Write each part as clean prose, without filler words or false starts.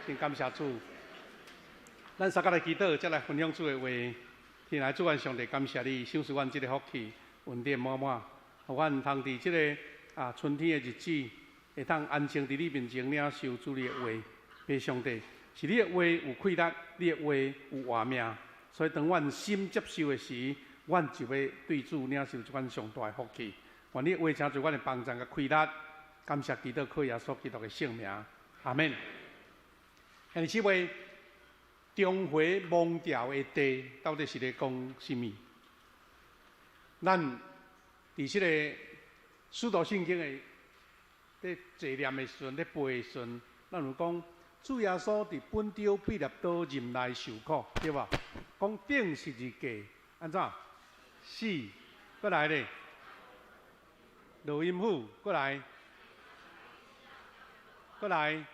真感謝主。咱三個來祈禱，才來分享主的話。天來主阮上帝感謝你，賞賜阮這个福氣，恩典滿滿，予阮通佇這个春天的日子，會當安靜佇你面前領受主你的話。父上帝，是你的話有氣力，你的話有活命，所以當阮心接受的時，阮就欲對主領受這款上大的福氣。願你的話成做阮的幫助佮氣力，感謝祈禱靠耶穌基督的聖名，阿們。兄弟姊妹，中回忘掉的地，到底是咧講啥物？咱佇這个使徒聖經的咧坐念的時陣，咧背的時陣，咱有講主耶穌佇本丟彼拉多任內受苦，對無？講釘十字架，按怎？死，閣來咧？落陰府，閣來，閣來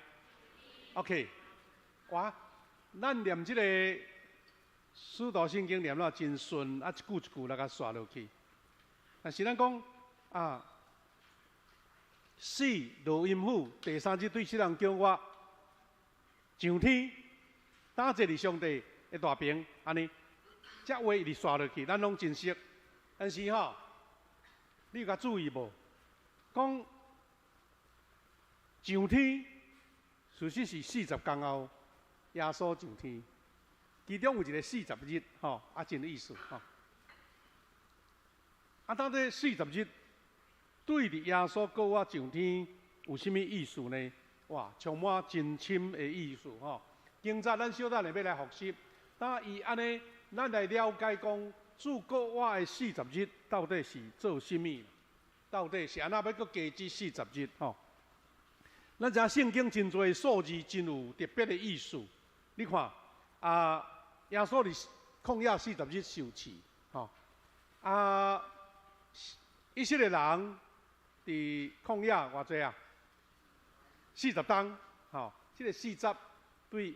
，OK，哇！咱念這个使徒聖經念了真順，一句一句來共煞落去。但是咱講啊，死落陰府，第三日對死人叫我上天，當坐佇上帝的大爿，按呢，這話一直煞落去，咱攏真熟。但是吼，你有共注意無？講上天，事實是40工後，耶穌上天，其中有一个四十日，吼，真有意思，吼。到底四十日對佇耶穌閣活上天有啥物意思呢？哇，充滿真深的意思，吼。今早咱小等下欲來復習，當伊按呢，咱來了解講主閣活的四十日到底是做啥物？到底是按怎欲閣加這四十日？吼。咱知影聖經真濟數字真有特別的意思。你看，耶穌佇曠野四十日受試，吼，以色列人佇曠野偌濟啊？40冬，吼，這个四十對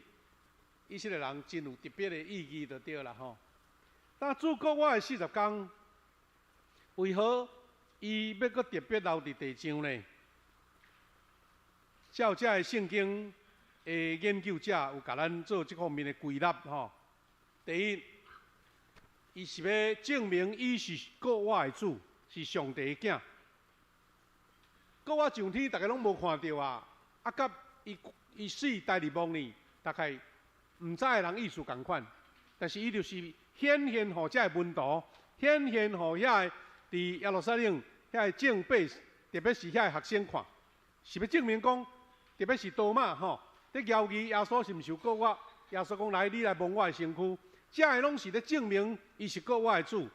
以色列人真有特別的意義，就對啦，吼。當主閣活的四十工，為何伊欲閣特別留佇地上呢？照這个聖經的研究者有共咱做這方面的歸納，吼。第一，伊是欲證明伊是閣活的主，是上帝的囝。閣活上天，逐家攏無看著啊！佮伊伊死待佇墓裡，大概毋知的人意思仝款。但是伊就是顯現予這个門徒，顯現予遐個佇耶路撒冷遐个眾百姓，特別是遐個學生看，是欲證明講，特別是多馬吼，佇猶疑耶穌是毋是有閣活？耶穌講來，你來摸我的身軀，這个攏是咧證明伊是閣活的主，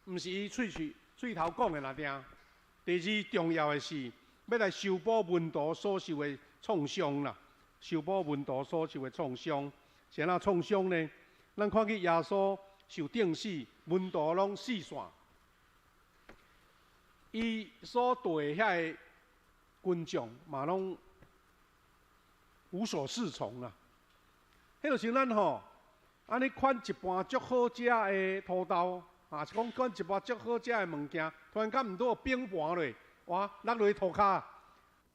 毋是伊喙喙喙頭講的爾定。第二重要的是，欲來修補門徒所受的創傷啦，修補門徒所受的創傷，是按怎創傷呢？咱看見耶穌受釘死，門徒攏四散，伊所帶遐个群眾嘛攏無所適從啦。彼就像咱吼，按呢款一盤足好食的土豆，啊是講款一盤足好食的物件，突然間毋拄崩盤落，哇，落落塗跤，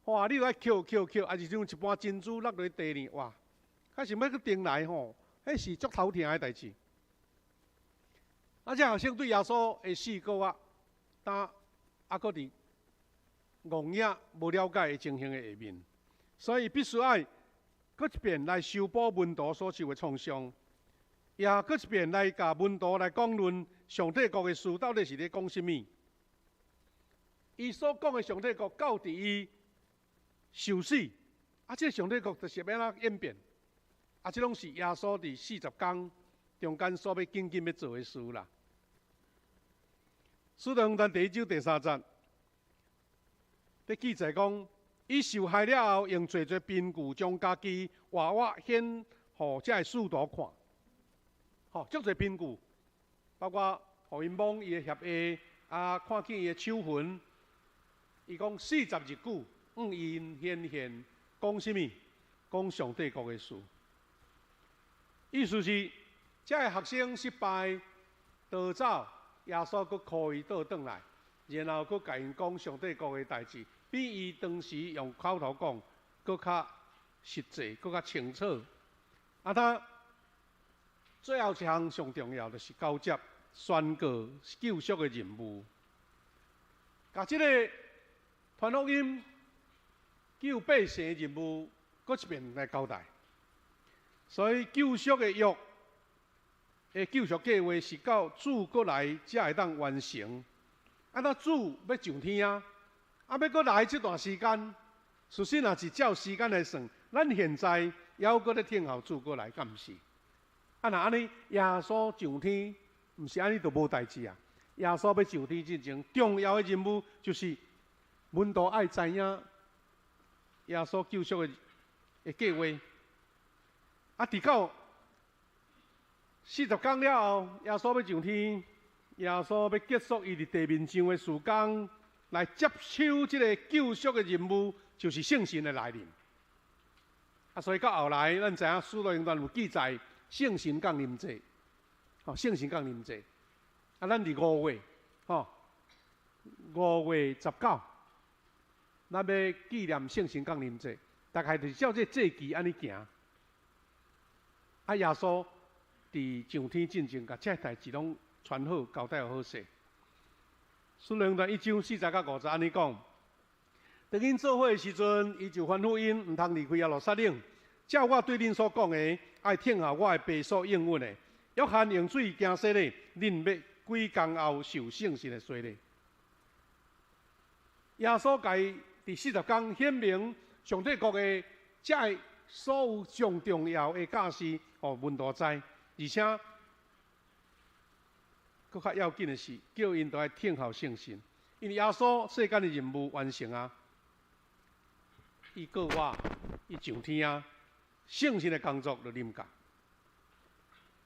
哇，你著愛抾抾抾，抑是像一盤珍珠落落地呢，哇，較想欲閣重來吼，彼是足頭疼的代誌。這學生對耶穌的死閣活，當猶閣佇戇影無了解的情形的下面，所以必須愛閣一遍來修補門徒所受的創傷，也閣一遍來共門徒來講論上帝國的事到底是咧講啥物。伊所講的上帝國到佇伊受死，這个上帝國就是欲按怎演變？這攏是耶穌佇四十工中間所欲緊緊欲做的事啦。使徒行傳第一章第三節，佇記載講，伊受害了後，用濟濟憑據將家己活活顯予這个使徒看，吼，足濟憑據，包括予𪜶摸伊的額下，看見伊的手痕。伊講四十日久，向𪜶顯現，講啥物？講上帝國的事。意思是，這个學生失敗，逃走，耶穌閣箍伊倒轉來，然後閣共𪜶講上帝國的代誌，比伊當時用口頭講閣較實際，閣較清楚。啊，他最後一項上重要就是交接宣告救贖的任務，共這個傳福音救百姓的任務，閣一遍來交代。所以救贖的約的救贖計劃是到主閣來才會當完成。啊，那主欲上天啊，啊，欲閣來這段時間，事實若是照時間來算，咱現在猶閣咧等候主閣來，敢毋是？啊，若按呢，耶穌上天，毋是按呢就無代誌啊！耶穌欲上天進前，重要的任務就是門徒愛知影耶穌救贖的計劃。啊，直到40工了後，耶穌欲上天，耶穌欲結束伊佇地面上的事工，來接手這个救贖的任務，就是聖神的來臨。啊，所以到後來，咱知影《使徒行傳》有記載聖神降臨節，吼，聖神降臨節。啊，咱佇五月，吼，5月19，咱欲紀念聖神降臨節，大概就是照這個節期按呢行。啊，耶穌佇上天進前，共這代誌攏傳好，交代好勢。使徒行傳1章40到50按呢講，當𪜶做伙的時陣，伊就吩咐𪜶毋通離開耶路撒冷，照我對恁所講的，愛等候我的爸所應允的。約翰用水行洗禮，恁欲幾工後受聖神的洗禮。耶穌共佇40工顯明上帝國的這所有上重要的教示，予門徒知，而且閣較要緊的是，叫𪜶都愛等候聖神，因為耶穌世間的任務完成啊，伊過活，伊上天啊，聖神的工作就臨到。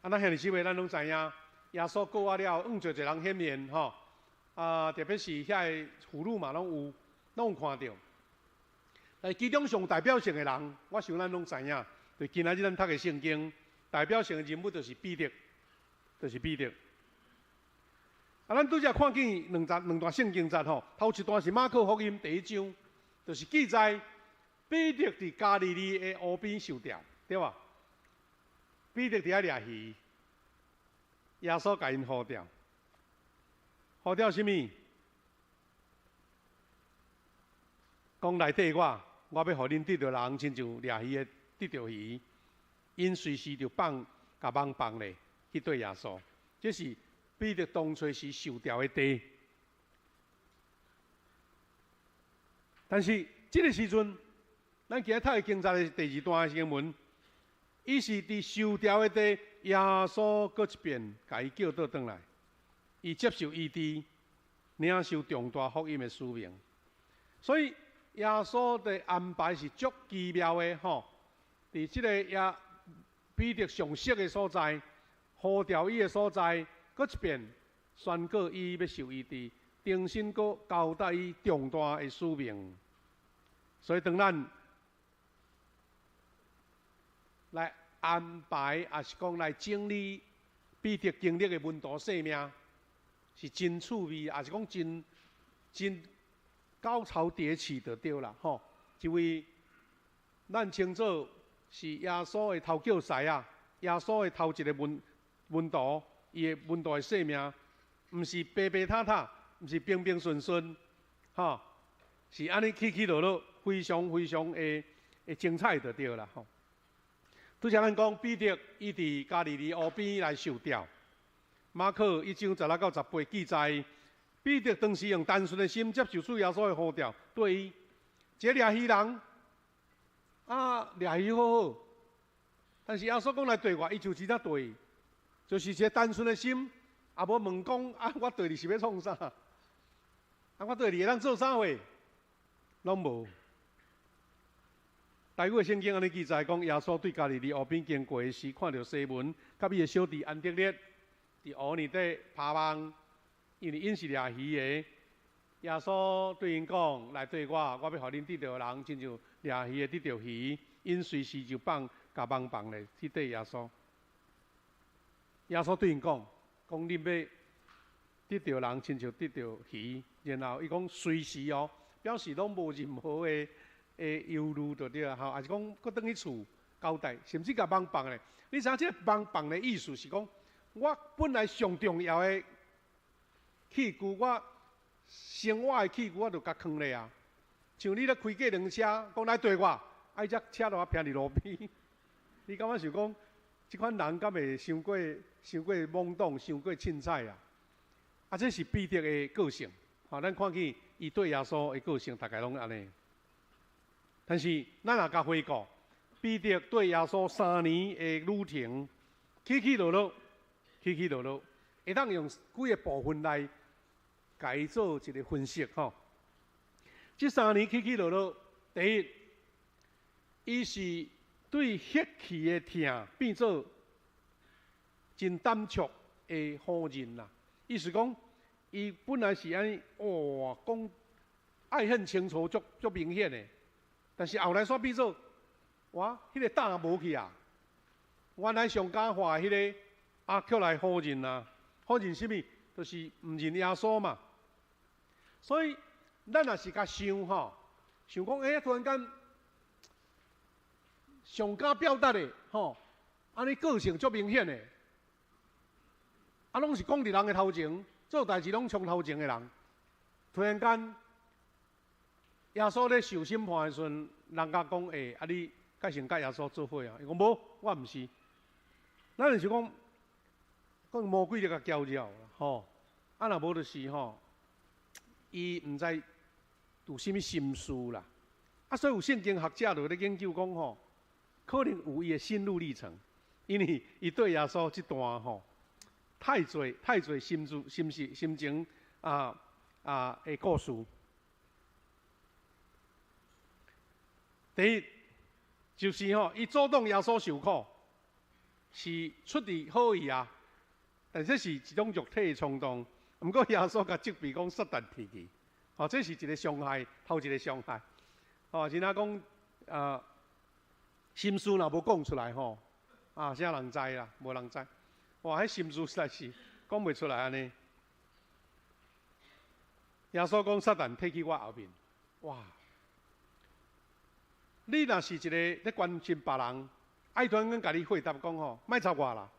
啊，咱兄弟姊妹，咱攏知影，耶穌過活了後，向濟濟人顯現吼，啊，特別是遐個婦女嘛，攏有，攏有看著。但其中上代表性的人，我想咱攏知影，就今仔日咱讀的聖經，代表性的人物就是彼得，就是彼得。啊，咱拄才看見兩節兩段聖經節吼，頭一段是馬可福音第一章，就是記載彼得佇加利利的湖邊受釣，對無？彼得佇遐掠魚，耶穌共𪜶呼召，呼召啥物？講來綴我，我欲予恁得著人，親像掠魚的得著魚。𪜶隨時就放，共網放咧去綴耶穌。這是彼得當初時受釣的地。但是這个時陣，咱今日讀的經節的第二段的經文，伊是佇受釣的地，耶穌閣一遍共伊叫倒轉來，伊接受醫治，領受重大福音的使命。所以耶穌的安排是足奇妙的吼，佇這个耶彼得上熟的所在，呼召伊的所在，閣一遍宣告伊欲受醫治，重新閣交代伊重大的使命。所以當咱來安排，抑是講來整理彼得經歷的門徒生命，是真趣味，抑是講真真高潮迭起就對啦，吼！一位咱稱做是耶穌的頭叫師啊，耶穌的頭一个門門徒，伊的門徒的生命，毋是平平坦坦，毋是平平順順，吼，是按呢起起落落，非常非常的的精彩就對啦，吼。拄才咱講彼得伊佇加利利湖邊來受釣，馬可1章16到18記載，彼得當時用單純的心接受主耶穌的呼召，綴伊，一个掠魚人，啊，掠魚好好，但是耶穌講來綴我，伊就真正綴伊，就是一个單純的心，也無問講啊，我綴你是欲創啥？啊，我綴你會當做啥貨？攏無。台語的聖經按呢記載講，耶穌對加利利湖邊經過的時，看著西門佮伊的小弟安德烈佇湖內底拋網，因為𪜶是掠魚的。耶穌對𪜶講：來綴我，我欲予恁得著人，親像掠魚的得著魚。𪜶隨時就放，共網放咧去綴耶穌。耶穌對𪜶講：講恁欲得著人，親像得著魚。然後伊講隨時哦，表示攏無任何的。的憂慮就對啊，吼，抑是講閣轉去厝交代，甚至共網放咧。你知影這個網放的意思是講，我本來上重要的器具，我生活的器具，我就共囥咧啊。像你咧開計程車，講來綴我，啊，伊只車就佇路邊。你感覺想講，這款人敢會傷過傷過懵懂，傷過凊彩啊？啊，這是彼得的個性。吼，咱看見伊對耶穌的個性，大概攏按呢。但是咱若共回顧，彼得對耶穌3年的旅程，起起落落，起起落落，會當用幾个部分來共伊做一个分析吼。這三年起起落落，第一，伊是對血氣的疼變做真膽怯的否認啦。意思講，伊本來是按呢，哇，講愛恨情仇足足明顯的，但是後來煞變做，哇，彼個膽無去啊！原來上敢話彼个，啊，卻來否認啊！否認啥物？就是毋認耶穌嘛。所以，咱若是共想吼，想講，欸，突然間上敢表達的吼，按呢個性足明顯的，啊，攏是講佇人的頭前，做代誌攏衝頭前的人，突然間耶穌咧受審判的時陣，人家講，欸，啊你敢是佮耶穌做伙啊？伊講無，我毋是。咱就是講，講魔鬼咧共攪擾吼，啊若無就是吼，伊毋知有啥物心思啦。啊，所以有聖經學者就咧研究講吼，可能有伊的心路歷程，因為伊對耶穌這段吼，太濟太濟心事、心事、心情啊啊的故事。第一，就是吼，伊阻擋耶穌受苦，是出自好意啊，但這是一種肉體的衝動。毋過耶穌共責備講撒旦退去，吼，這是一个傷害，頭一个傷害。吼，是若講啊，心事若無講出來吼，啊，啥人知啦？無人知。哇，彼心事實在是講袂出來按呢。耶穌講撒旦退去我後面，哇！你若是一个咧關心別人，愛突然間共你回答講吼，莫插我啦，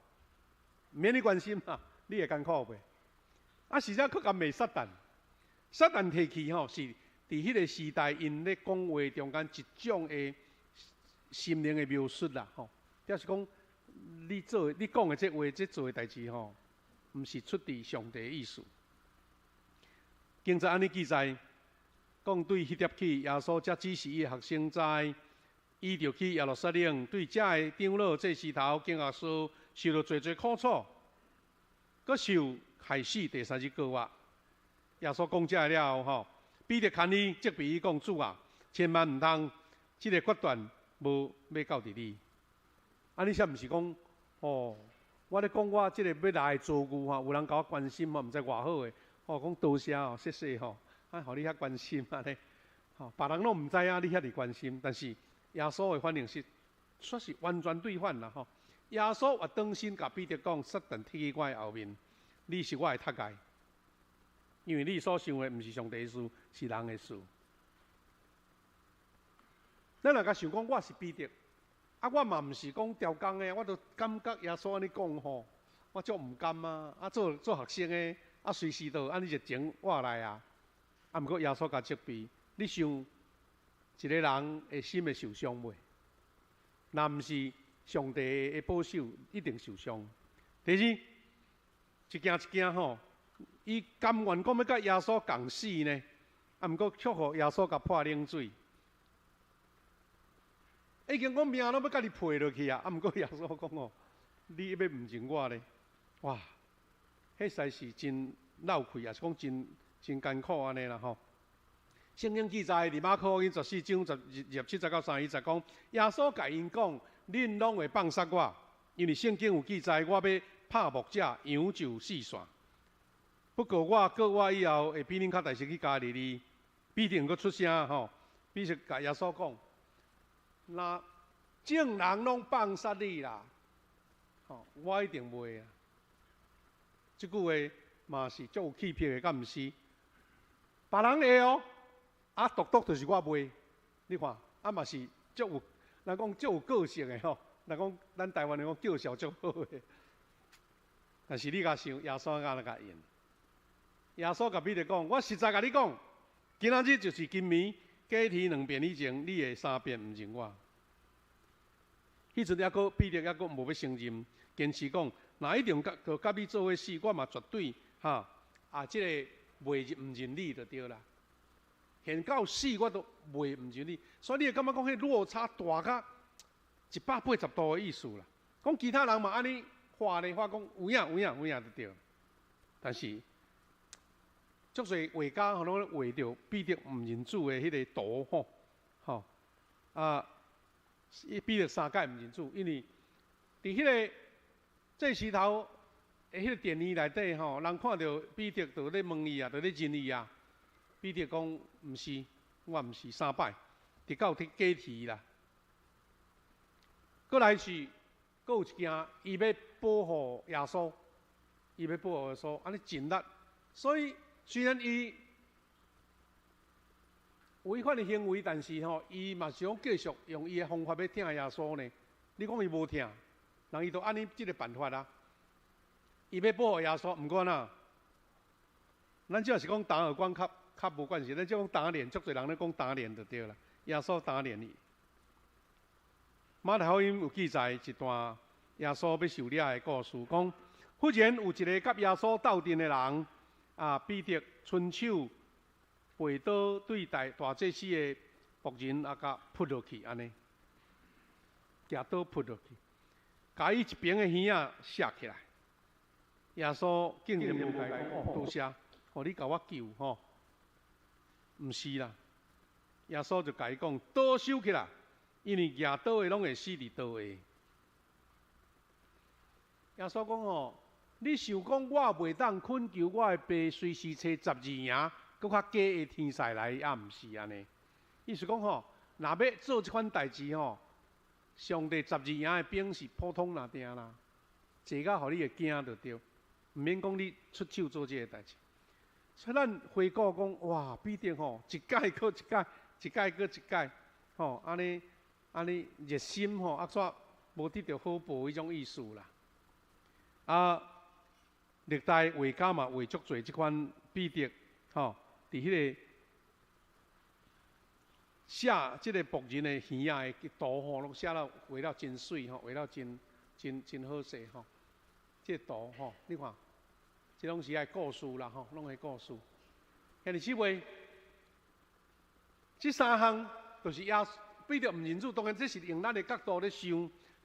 毋免你關心嘛，你會艱苦袂？啊，實在閣共罵撒旦，撒旦退去吼，是佇彼个時代𪜶咧講話中間一種的心靈的描述啦，吼，表示講你做、你講的這話、這做的代誌吼，毋是出佇上帝的意思。經節按呢記載，講對彼粒起，耶穌才指示伊的學生知，伊著去耶路撒冷，對遮的長老、祭司頭、經學士受著濟濟苦楚，閣受害死第三日復活。耶穌講這了後，吼，彼得牽伊責備伊講：主啊，千萬毋通，這个決斷無欲到佇你。啊，你啥毋是講，哦，我咧講我這个欲來的遭遇吼，有人共我關心吼，毋知偌好的，哦，講多謝哦，謝謝吼，啊，予你遐關心按呢，吼，別人攏毋知影你遐爾關心，但是耶穌的反應是，煞是完全對反啦吼。耶穌越轉身共彼得講：撒旦退去我的後面，你是我的踢礙，因為你所想的毋是上帝的事，是人的事。咱若共想講，我是彼得，啊，我嘛毋是講刁工的，我都感覺耶穌按呢講吼，我足毋甘啊！啊，做做學生的，啊，隨時都按呢熱情活來啊！啊，毋過耶穌共責備，你想一个人的心會受傷袂？若毋是上帝的保守，一定受傷。第二，一件一件吼，伊甘願講欲佮耶穌共死呢，啊，毋過卻予耶穌共潑冷水。已經講命攏欲共你賠落去啊！啊，毋過耶穌講哦，你欲毋認我咧？哇！彼實在是真鬧氣，也是講真真艱苦按呢啦吼。聖經記載佇馬可福音14章27節到31節講，耶穌共𪜶講：恁攏會放殺我，因為聖經有記載，我欲拍牧者，羊就四散。不過我過活以後，會比恁較大先去加利利。彼得閣出聲吼，彼得共耶穌講。若眾人攏放殺你啦，吼，我一定袂啊！這句話嘛是足有氣魄的，敢毋是？別人會哦，啊，獨獨就是我袂。你看，啊嘛是足有，人講足有個性的吼。人講咱台灣人講叫囂足好的。但是你共想，耶穌按怎共應？耶穌共彼得講：我實在共你講，今仔日就是今暝，雞啼兩遍以前，你會三遍毋認我。彼陣抑閣彼得抑閣無欲承認，堅持講，若一定共佮你做伙死，我嘛絕對哈啊！這個袂毋認你就對啦。現到死我都袂毋認你，所以你會感覺講彼落差大甲180度的意思啦。講其他人嘛按呢話咧話講有影有影有影就對，但是足濟畫家吼攏畫著彼得毋認主的彼个圖吼吼啊！彼得三擺毋認主，因為佇彼个祭司頭的彼个殿裡內底吼，人看著彼得就咧問伊啊，就咧認伊啊。彼得講毋是，我毋是三擺，直到佇雞啼啦。閣來是，閣有一件，伊欲保護耶穌，伊欲保護耶穌，按呢盡力。所以雖然伊有彼款的行為，但是吼，伊嘛是講繼續用伊的方法欲疼耶穌呢。你講伊無疼，人伊都按呢這个辦法啊。伊欲保護耶穌，毋過哪，咱這是講打耳光較較無關係，咱這講打臉，足濟人咧講打臉就對啦。耶穌打臉伊。馬太福音有記載一段耶穌欲受掠的故事，講忽然有一个佮耶穌鬥陣的人，啊，彼得伸手拔刀對大大祭司的僕人啊，共噗落去按呢，舉刀噗落去，共伊一邊的耳仔卸起來。耶穌竟然無共伊講，多謝，予你共我救吼，毋是啦。耶穌就共伊講，刀收起來，因為舉刀的攏會死佇刀下。耶穌講吼，你想講我袂當懇求我的爸隨時差十二營，閣較加的天使來，也毋是按呢。意思講吼，若欲做這款代誌吼，上帝十二營的兵是普通爾定啦，濟到予你會驚就對，毋免講你出手做這个代誌。所以咱回顧講，哇，彼得吼，一擺閣一擺，一擺閣一擺，吼，按呢按呢熱心吼，啊煞無得著好報彼種意思啦。啊，歷代畫家嘛畫足濟這款彼得吼，佇彼個寫這个僕人的耳仔的圖吼，攏寫了畫了真媠吼，畫了真真真好勢吼。這個圖吼，你看，這攏是愛故事啦吼，攏係故事。兄弟姊妹，這三項就是耶彼得毋認主，當然這是用咱的角度咧想，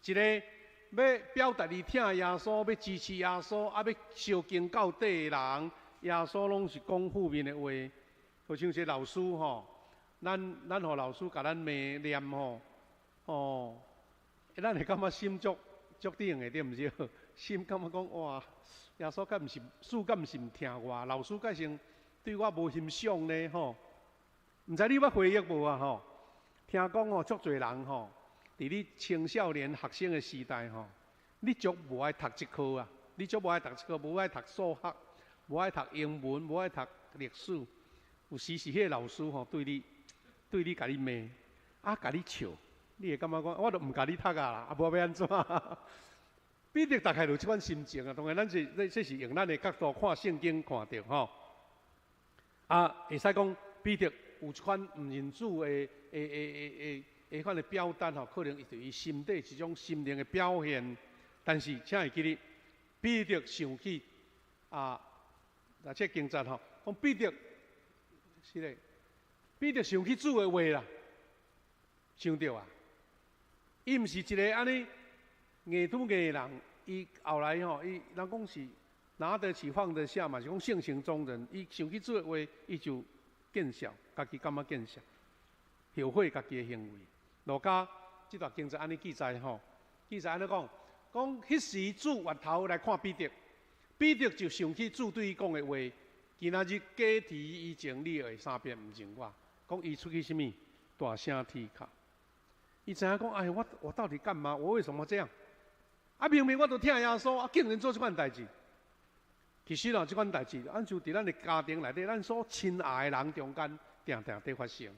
一个欲表達伊疼耶穌，欲支持耶穌，啊欲相敬到底的人，耶穌攏是講負面的話，好像這老師吼，咱予老師共咱罵念吼，哦，咱會感覺心足足頂的對毋對？心感覺講哇，耶穌敢毋是，主敢毋是毋疼我？老師敢是對我無欣賞呢？吼，毋知你捌回憶無啊？吼，聽講吼，足濟人吼，佇你青少年學生的時代吼，你足無愛讀這科啊，你足無愛讀這科，無愛讀數學，無愛讀英文，無愛讀歷史。有時是彼个老師吼對你，對你共你罵，啊共你笑，你會感覺講，我都毋共你讀啊啦，啊無欲按怎？彼得大概就這款心情啊，當然咱是這是用咱的角度看聖經看著吼。啊，會使講彼得有這款毋認主的的的的的的款的表達吼，可能伊就伊心底一種心靈的表現。但是，請會記得，彼得想起啊，來這經節吼，講彼得是咧，彼得想起主的話啦，想著啊，伊毋是一个按呢硬拄硬的人，伊後來吼，伊人講是拿得起放得下嘛，是講性情中人。伊想起主的話，伊就見笑，家己感覺見笑，後悔家己的行為。路加這段經節按呢記載吼，記載按呢講，講彼時主回頭來看彼得，彼得就想起主對伊講的話：今仔日雞啼以前，你會三遍毋認我。講伊出去啥物？大聲啼哭。伊知影講，哎，我到底幹嘛？我為什麼這樣？啊，明明我都疼耶穌，啊，竟然做這款代誌。其實哦，這款代誌，按就佇咱的家庭內底，咱所親愛的人中間，定定佇發生。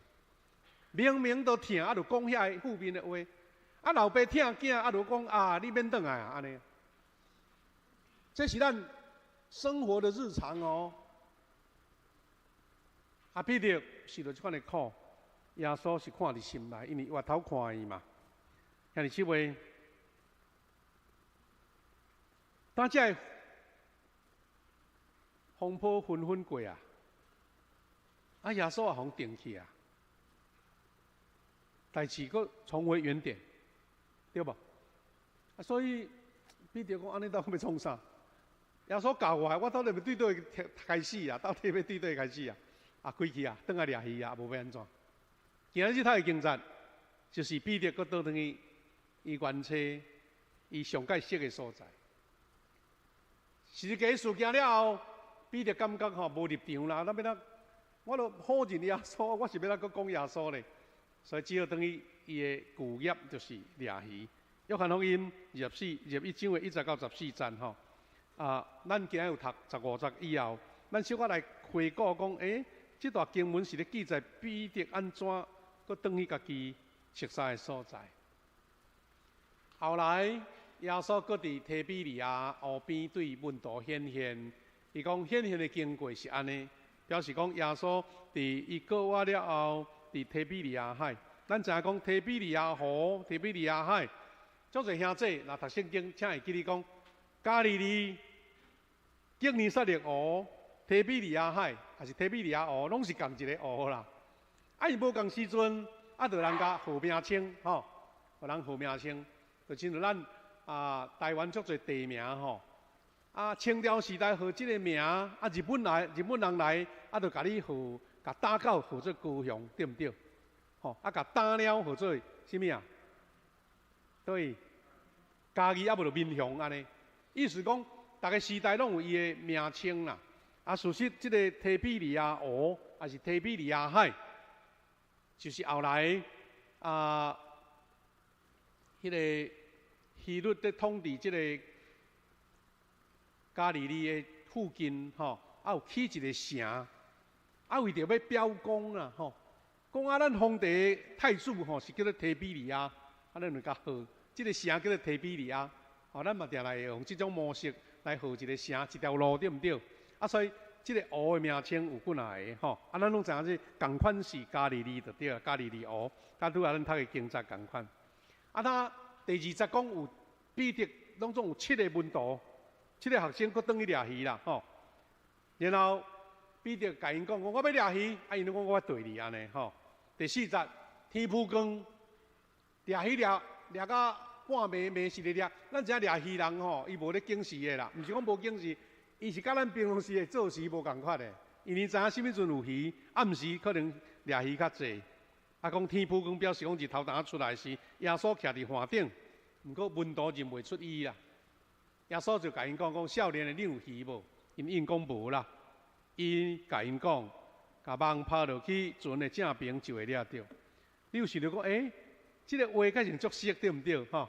明明都疼，啊，就講遐个負面的話。啊，老爸疼囝，啊，就講啊，你免轉來啊，按呢。這是咱生活的日常哦。啊，彼得受著這款的苦，耶穌是看佇心內，因為越頭看伊嘛。兄弟姊妹，當這个風波紛紛過啊，啊，耶穌也予定去啊，代誌閣重回原點，對無？啊，所以彼得講按呢到底欲創啥？耶穌教我，我到底欲對佗位開始啊？到底欲對佗位開始啊？啊，歸去啊，轉來掠魚啊，無欲按怎？今仔日讀的經節，就是彼得閣倒轉去伊原初伊上蓋熟的所在。十字架事件了後，彼得感覺吼無立場啦，咱欲怎？我都否認耶穌，我是欲怎閣講耶穌咧？所以只好轉去伊的舊業，就是掠魚。約翰福音21章的1節到14節吼。啊，咱今仔有讀15節以後，咱小可來回顧講，這段經文是咧記載彼得按怎閣轉去家己熟似的所在。後來耶穌閣佇提比利亞湖邊對門徒顯現，伊講顯現的經過是按呢，表示講耶穌佇伊過活了後，佇提比利亞海。咱知影講提比利亞湖、提比利亞海，足濟兄弟若讀聖經，請會記得講，加利利、基尼撒勒湖、提比利亞海，抑是提比利亞湖，攏是仝一个湖啦。啊，伊無仝時陣，啊，就人共號名稱，吼，予人號名稱，就親像咱啊，台灣足濟地名吼。啊，清朝時代號這个名，啊，日本來，日本人來，啊，就共你號，共打狗號做高雄，對毋對？吼，啊，共打貓號做啥物啊？對，嘉義啊，無就民雄按呢。意思講，逐个時代攏有伊的名稱啦。啊，事實這个提比利亞湖，抑是提比利亞海，就是後來啊，彼个希律佇統治這个加利利的附近，吼，啊有起一个城，啊為著欲表功啦，吼，講啊咱皇帝太子吼是叫做提比利亞，啊咱就共號，這个城叫做提比利亞，吼，咱嘛定來會用這種模式來號一个城，一條路對毋對？啊，所以這个湖的名稱有幾若个吼，啊，咱攏知影這仝款是加利利就對啦，加利利湖，佮拄仔咱讀的經節仝款。啊，他第二節講有彼得，攏總有七个門徒，七个學生閣轉去掠魚啦，吼。然後彼得共𪜶講講，我欲掠魚，啊，𪜶攏講我綴你按呢，吼。第四節天晡光，掠魚掠掠到半暝暝時咧掠，咱知影掠魚人吼，伊無咧警時的啦，毋是講無警時。伊是佮咱平常時的做時無仝款的，因為知影啥物陣有魚，暗時可能掠魚較濟。啊，講天晡光表示講日頭當出來時，耶穌徛佇岸頂，毋過門徒認袂出伊啦。耶穌就共𪜶講講，少年的，恁有魚無？𪜶應講無啦。伊共𪜶講，共網拋落去船的正爿就會掠著。你有想著講，這个話敢是足熟對毋對？吼，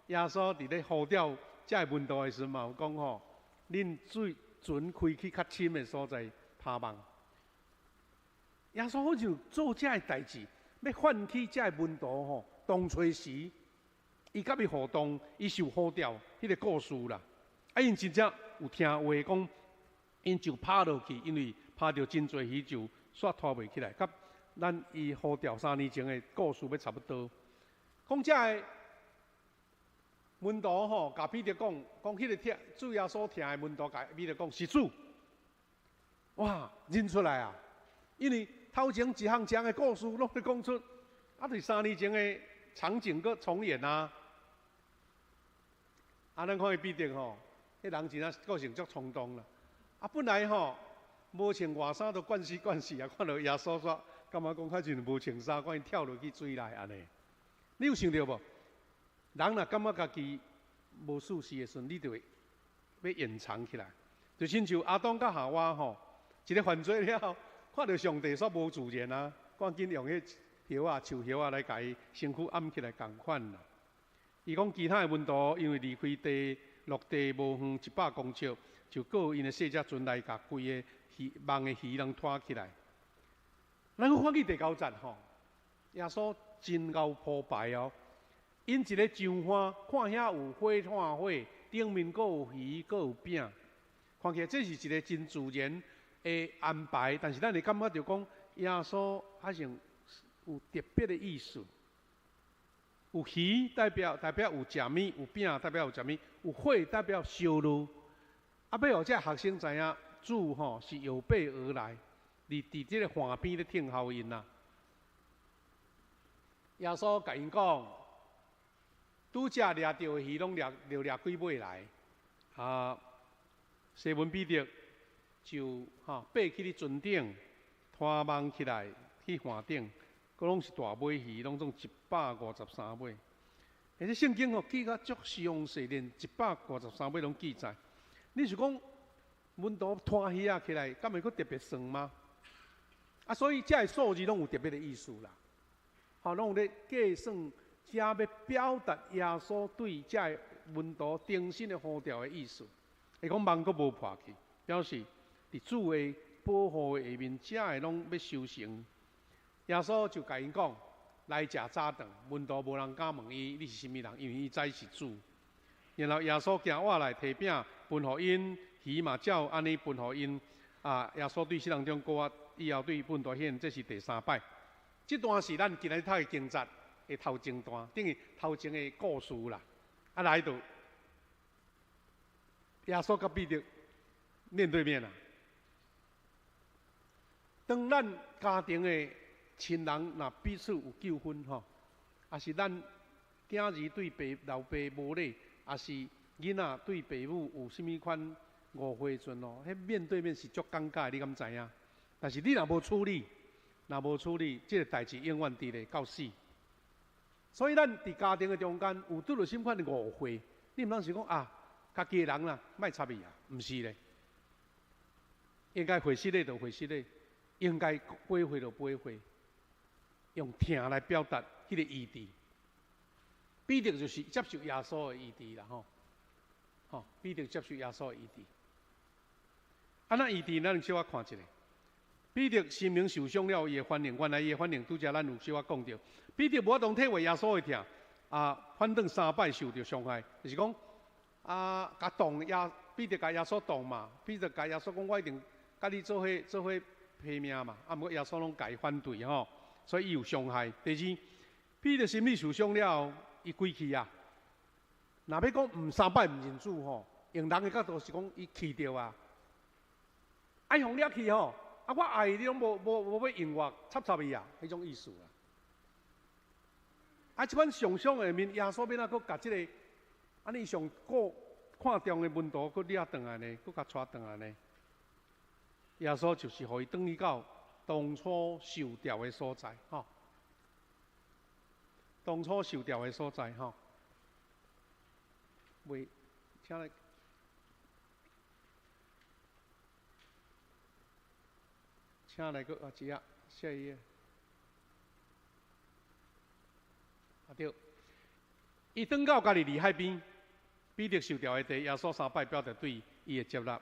耶穌佇咧呼召這个門徒的時陣嘛有講吼。恁對船開去較深的所在拋網。耶穌好像做這个代誌，欲喚起這个門徒吼，當初時伊佮伊互動，伊受呼召彼个故事啦。啊，𪜶真正有聽話講，𪜶就拋落去，因為拋著真濟魚就煞拖袂起來，佮咱伊呼召3年前的故事欲差不多。講這个門徒吼，共彼得講，講彼个疼主耶穌疼的門徒，共彼得講是主。哇，認出來啊！因為頭前一項一項的故事攏咧講出，啊，就是3年前的場景閣重演啊！啊，咱看彼彼得吼，彼人真正個性足衝動啦。啊，本來吼無穿外衫都慣死慣死啊，看著耶穌煞，感覺講較像無穿衫，趕緊跳落去水內按呢。你有想著無？人若感覺家己無舒適的時陣，你就會欲隱藏起來，就親像亞當佮夏娃吼，一个犯罪了後，看著上帝煞無自然啊，趕緊用彼葉仔、樹葉仔來共伊身軀掩起來仝款啦。伊講其他的門徒因為離開地陸地無遠100公尺，就閣𪜶的細隻船來共規个魚網的魚攏拖起來。咱閣翻去第九節吼。耶穌真𠢕鋪排哦，𪜶一个上岸，看遐有火炭火，頂面閣有魚，閣有餅，看起來這是一個真自然的安排。但是咱會感覺著講，耶穌好像有特別的意思。有魚代表有食物，有餅代表有食物，有火代表燒爐。啊，欲予這學生知影，主吼是有備而來，佇這个岸邊咧等候𪜶啦。耶穌共𪜶講，拄才掠著的魚攏掠著掠幾尾來。啊，西門彼得就吼爬去咧船頂，拖網起來去岸頂，閣攏是大尾魚，攏總153尾。而且聖經吼記甲足詳細，連153尾攏記載。你是講門徒拖魚仔起來，敢會閣特別算嗎？啊，所以這个數字攏有特別的意思啦。吼，攏有咧計算，遮欲表達耶穌對這个門徒忠心的呼召的意思。伊講網閣無破去，表示佇主的保護的下面，這个攏欲收成。耶穌就共𪜶講：來食早頓。門徒無人敢問伊你是啥物人，因為伊知是主。然後耶穌行倚來提餅分予𪜶，魚嘛照按呢分予𪜶。啊，耶穌對世人中過活以後對門徒顯，這是第三擺。這段是咱今日讀的經節的頭前段，等於頭前的故事啦。啊，來到耶穌佮彼得面對面啦。當咱家庭的親人若彼此有糾紛吼，抑是咱囝兒對爸老爸無禮，抑是囡仔對爸母有啥物款誤會時陣哦，彼面對面是足尷尬的，你敢知影？但是你若無處理，若無處理，這个代誌永遠佇咧到死。所以咱佇家庭的中間有拄著啥物款的誤會，你毋通是講啊，家己的人啦，莫插伊啊，毋是咧。應該回失禮就回失禮，應該掰回就掰回，用疼來表達彼个醫治。彼得就是接受耶穌的醫治啦，吼，吼，彼得接受耶穌的醫治。啊，那醫治咱小可看一下。彼得心靈受傷了，伊的反應，原來伊的反應，拄才咱有小可講著。彼得無法度體會耶穌的疼，啊，反轉三擺受著傷害，就是講啊，共擋耶，彼得共耶穌擋嘛，彼得共耶穌講，我一定佮你做伙做伙拼命嘛，啊，毋過耶穌攏共伊反對吼，所以伊有傷害。第二，彼得心理受傷了，伊歸去啊。若欲講毋三擺毋認主吼，用人的角度是講伊氣著啊，愛予掠去吼。啊！我愛你攏無欲應我，插插伊啊，彼種意思啊。啊，這款常常的面，耶穌欲按怎閣共這个，按呢上顧看重的門徒，閣掠轉來呢，閣共帶轉來呢？耶穌就是予伊轉去到當初受召的所在，吼。當初受召的所在，吼。袂，請來。請來閣啊，一下，下一頁。啊對，伊轉到加利利海邊，彼得受召的地，耶穌三擺表達對伊的接納，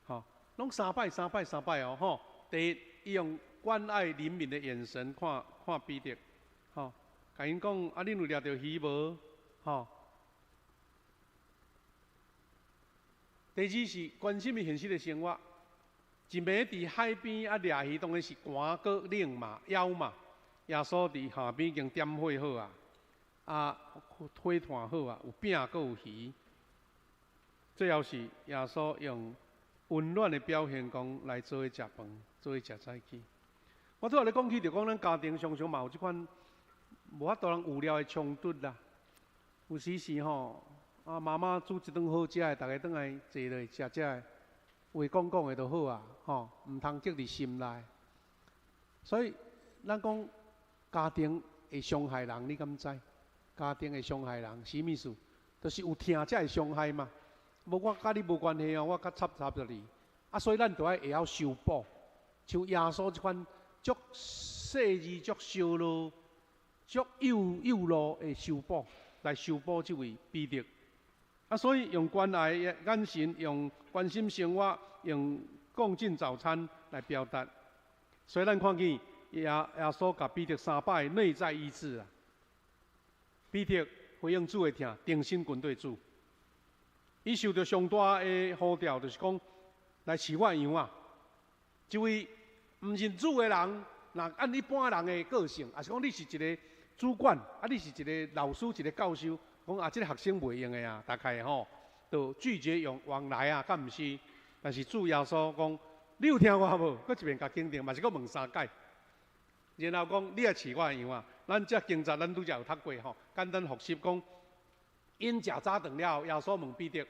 吼，攏三擺三擺三擺哦，吼。第一，伊用關愛憐憫的眼神看看彼得，吼，共𪜶講啊，恁有掠著魚無？吼。第二是關心伊現實的生活。一暝佇海邊啊掠魚，當然是寒閣冷嘛，枵嘛。耶穌佇下邊已經點火好啊，啊火炭好啊，有餅閣有魚。最後是耶穌用溫暖的表現，講來做伙食飯，做伙食早起。我拄仔咧講起，就講咱家庭常常嘛有這款無法度通預料的衝突啦。有時是吼，啊媽媽煮一頓好食的，逐家轉來坐落食食的。話講講的就好啊，吼，毋通積佇心內。所以，咱講家庭會傷害人，你敢知？家庭會傷害人，啥物意思？就是有疼才會傷害嘛。無我佮你無關係哦，我較插插著你。啊，所以咱著愛會曉修補，像耶穌這款足細膩、足燒熱、足幼幼路的修補，來修補這位彼得。啊，所以用關愛的眼神，用關心生活，用共進早餐來表達。所以咱看見耶穌共彼得三擺內在醫治啊。彼得回應主的疼，定心跟綴主。伊受著上大的呼召，就是講來飼我羊仔。這位毋認主的人，若按一般人的個性，抑是講你是一个主管，啊，你是一个老師，一个教授，講啊，這个學生袂用的啊，大概吼，就拒絕用往來啊，敢毋是？但是主耶穌講，你有疼我無？閣一遍共肯定，嘛是閣問三擺。然後講，你愛飼我的羊仔。咱這經節咱拄才有讀過吼，簡單複習講，𪜶食早頓了後，耶穌問彼得：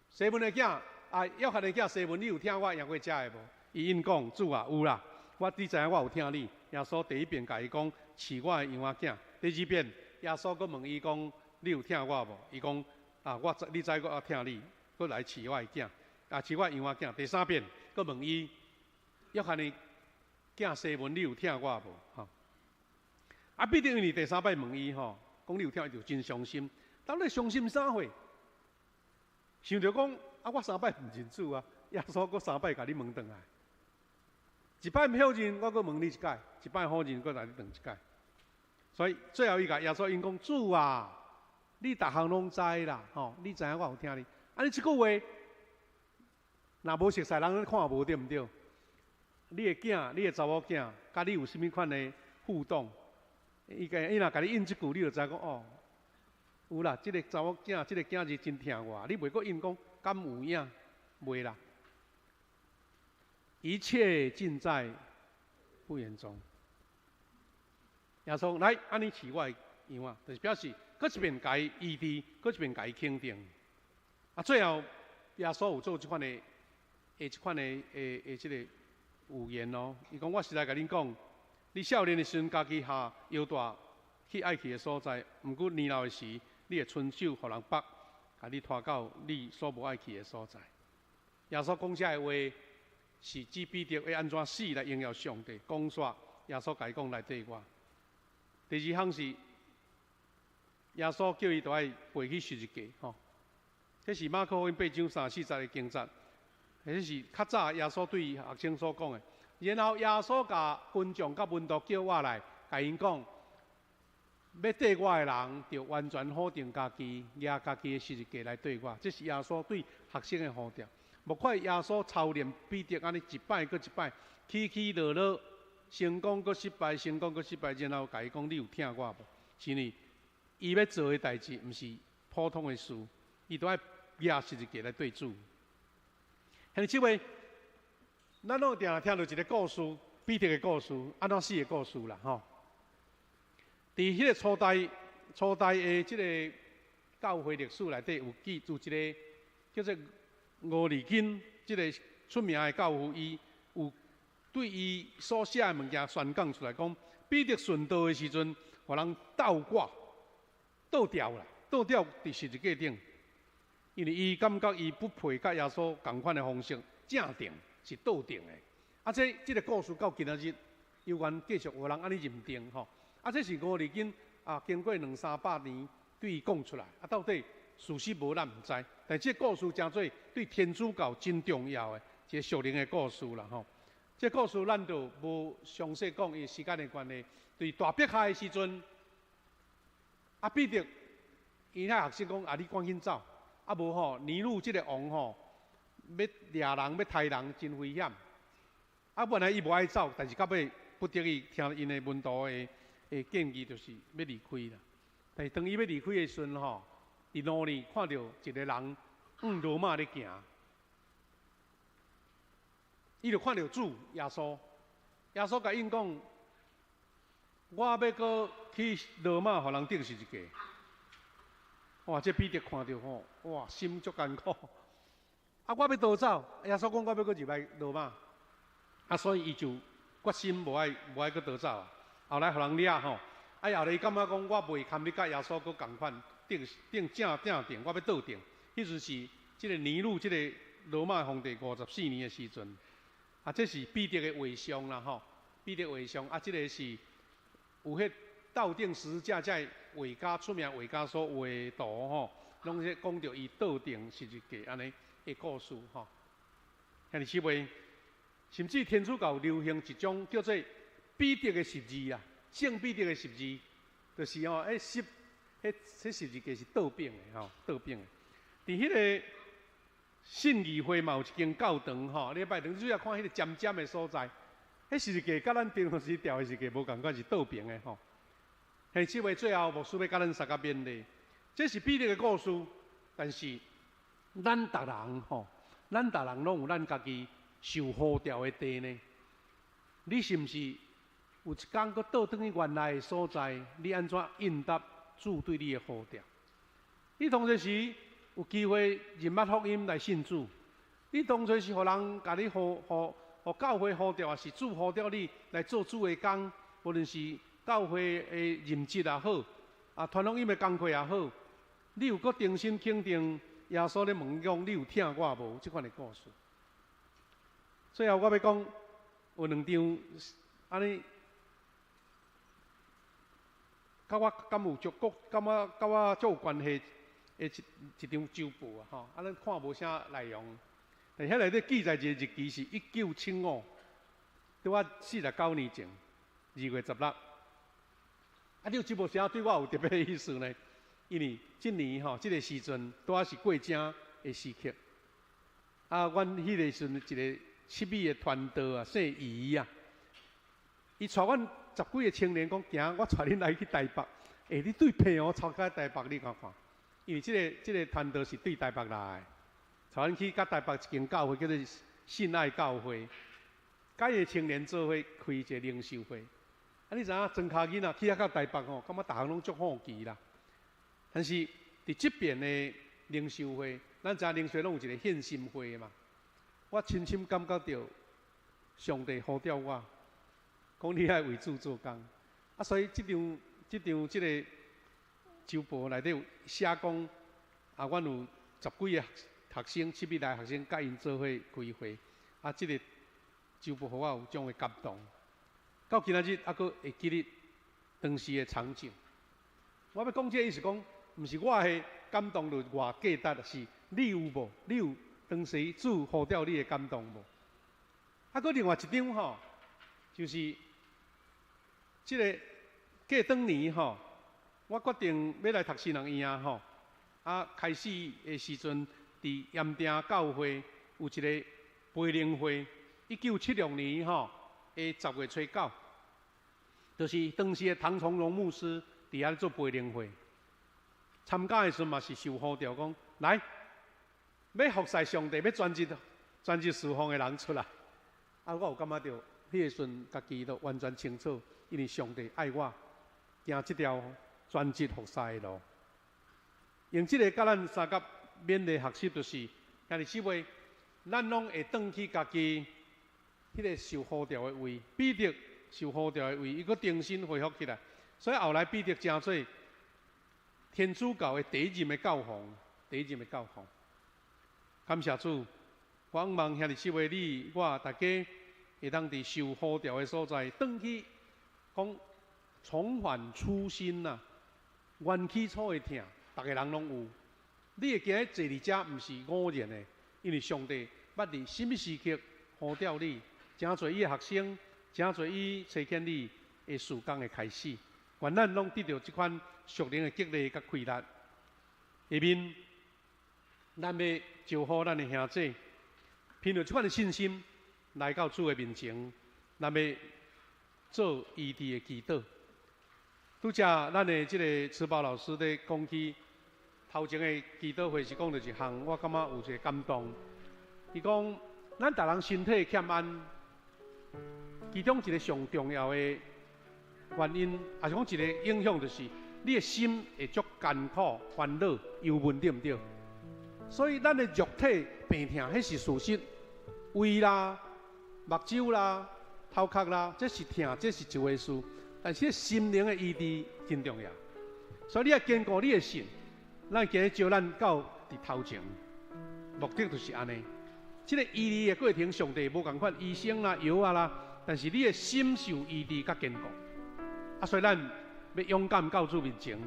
西門的囝啊，約翰的囝西門，你有疼我贏過這的無？伊應講：主啊，有啦。我你知影我有疼你。耶穌第一遍共伊講飼我的羊仔囝，第二遍耶穌閣問伊講：你有疼我無？伊講：啊，我知你知我疼你，閣來飼我的囝，啊，飼我的羊仔囝。第三遍閣問伊：約翰的囝西門，你有疼我無？吼！啊，彼得因為第三擺問伊吼，講你有疼，伊就真傷心。到底傷心啥貨？想著講啊，我三擺毋認主啊，耶穌閣三擺共你問轉來。一擺毋否認，我閣問你一擺；一擺否認，閣來你轉一擺。所以最後伊共耶穌應講：主啊，你逐項攏知啦，吼，你知影我有疼你。啊，你這句話，若無熟似人看無對毋對？你的囝，你的查某囝，佮你有啥物款的互動？伊共伊若共你應這句，你就知講哦，有啦，這个查某囝，這个囝兒真疼我。你袂閣應講敢有影？袂啦。一切盡在不言中。耶穌來，按呢飼我的羊仔，就是表示，閣一遍共伊醫治，閣一遍共伊肯定。啊，最後耶穌有做這款的，的這款的，的的這个預言哦。伊講我實在共恁講，你少年的時陣，家己下腰帶去愛去的所在；毋過年老的時，你會伸手予人縛，共你拖到你所無愛去的所在。耶穌講這个話，是指彼得欲按怎死來榮耀上帝。講煞，耶穌共伊講來綴我。第二項是耶穌叫伊著愛背起十字架，吼。這是馬可福音八章三四節的經節，這是較早耶穌對學生所講的。然後耶穌共群眾佮門徒叫倚來，共𪜶講：欲綴我的人，著完全否定家己，舉家己的十字架來綴我。這是耶穌對學生的呼召。莫看耶穌操練彼得按呢一擺閣一擺，起起落落，成功閣失敗，成功閣失敗，然後共伊講：你有疼我無？是因為伊欲做的代誌，毋是普通的事，伊著愛舉十字架來綴主。兄弟姊妹，咱攏定聽著一个故事，彼得的故事，按怎死的故事啦？吼！佇彼个初代的這个教會歷史內底，有記有一个叫做奧利金，這个出名的教父，伊有對伊所寫的物件宣講出來，講彼得殉道的時陣，予人倒掛、倒吊啦，倒吊佇十字架頂，因為伊感覺伊不配佮耶穌仝款的方式正釘是倒釘的。啊，這个故事到今仔日，猶原繼續有人按呢認定吼。啊，這是奧利金啊，經過兩三百年對伊講出來，啊，到底事實無咱毋知，但這个故事成做對天主教真重要的一个屬靈的故事啦吼。這个故事咱就無詳細講，因為時間的關係。佇大迫害的時陣，啊彼得𪜶遐學生講啊，你趕緊走，啊無吼尼祿這个王吼欲掠人欲刣人，真危險。啊本來伊無愛走，但是到尾不得已聽𪜶的門徒的的建議，就是欲離開啦。但是當伊欲離開的時陣吼，佇路裡看著一个人向羅馬咧行，伊就看著主耶穌，耶穌共𪜶講：我欲閣去羅馬，予人釘十字架。哇！這彼得看著吼，哇，心足艱苦。啊，我欲逃走，耶穌講我欲閣入來羅馬，啊，所以伊就決心無愛閣逃走啊。後來予人掠吼，啊，後來伊感覺講我袂堪欲佮耶穌閣仝款釘釘正正釘，我欲倒釘。彼陣是這个尼祿這个羅馬皇帝54年的時陣，啊，這是彼得的畫像啦吼，彼得畫像啊，這个是有彼倒釘十字架這畫家出名畫家所畫的圖吼，攏是講著伊倒釘十字架按呢的故事吼。兄弟姊妹，甚至天主教流行一種叫做彼得的十字啊，聖彼得的十字，就是吼，彼十，彼彼十字架是倒反的吼，倒反的。佇彼个信義會嘛有一間教堂吼，禮拜堂主要看彼個尖尖的所在，彼十字架佮咱平常時吊的十字架無仝款，是倒平的吼。彼這位最後牧師欲佮咱相佮勉勵，這是彼得的故事，但是咱逐人吼，咱逐人攏有咱家己受呼召的地呢。你是毋是有一工閣倒轉去原來的所在？你按怎應答主對你的呼召？你當陣時有機會認捌福音來信主，你當初是予人共你呼呼，予教會呼召，抑是主呼召你來做主的工？無論是教會的任職也好，啊，傳福音的工課也好，你有閣重新肯定耶穌咧問講，你有疼我無？這款的故事。最後我欲講有兩張按呢，佮我感有足國，感覺佮我足有關係的一一張週報啊，吼，啊，咱看無啥內容，但遐內底記載一個日期是1975，拄仔49年前，2月16。啊，你有知無啥對我有特別的意思呢？因為這年吼，這個時陣拄仔是過正的時刻。啊，阮彼個時陣一個七美的傳道啊，姓余啊，伊帶阮十幾个青年講，行，我帶恁來去台北。欸，你對澎湖走到台北，你看看。因為這個傳道是對台北來的，帶阮去佮台北一間教會叫做信愛教會，佮伊的青年做伙開一個靈修會。啊，你知影莊跤囡仔去遐到台北吼，感覺逐項攏足好奇啦。但是佇這邊的靈修會，咱知影靈修會攏有一個獻心會嘛。我深深感覺著上帝呼召我，講你愛為主做工。啊，所以這張這張這個週報內底有寫講，啊，阮有十幾個學生，七美來學生，佮𪜶做伙開會。啊，這個週報予我有這種的感動。到今仔日猶閣會記得當時的場景。我欲講這個意思講，毋是我的感動就偌價值，是你有無？你有當時主呼召你的感動無？啊，閣另外一張吼，就是這個過轉年吼，我決定欲來讀神學院吼。啊，開始的時陣，佇鹽埕教會有一個培靈會，1976年吼的10月初9，就是當時的唐崇榮牧師佇遐做培靈會，參加的時陣嘛是受呼召講，來，欲服侍上帝，欲專職專職侍奉的人出來。啊，我有感覺著，彼個時陣家己都完全清楚，因為上帝愛我，行這條專職服侍的路。用這個佮咱相佮勉勵學習，就是兄弟姊妹，咱攏會轉去家己彼個受呼召的位，彼得受呼召的位，伊閣重新恢復起來。所以後來彼得成做天主教的第一任的教皇，第一任的教皇。感謝主，我望兄弟姊妹你我大家會當佇受呼召的所在，轉去講重返初心呐，原起初的疼，逐个人攏有。你會今日坐佇遮，毋是偶然的，因為上帝捌佇啥物時刻呼召你，成做伊的學生，成做伊差遣你的事工的開始。願咱攏得著這款屬靈的激勵佮氣力。下面，咱欲招呼咱的兄姊，憑著這款的信心來到主的面前，咱欲做醫治的祈禱。拄才咱的這個慈寶老師咧講起頭前的祈禱會是講著一項，我感覺有一個感動。伊講，咱逐人身體欠安，其中一個上重要的原因，抑是講一個影響，就是你的心會足艱苦、煩惱、憂悶，對毋對？所以咱的肉體病痛，彼是事實。胃啦、目睭啦、頭殼啦，這是疼，這是一回事。但是心靈的醫治真重要。所以你愛堅固你的心。咱今日招咱到佇頭前，目的就是按呢。這個醫治的過程，上帝無仝款醫生啦、藥仔啦，但是你的心受醫治較堅固。啊，所以咱欲勇敢到主面前，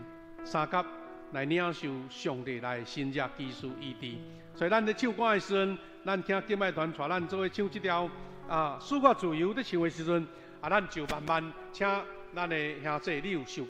相佮來領受上帝來神蹟奇事醫治。所以咱咧唱歌的時陣，咱請敬拜團帶咱做伙唱這條啊，賜我自由咧唱的時陣，啊，咱就慢慢請咱的兄弟，你有受。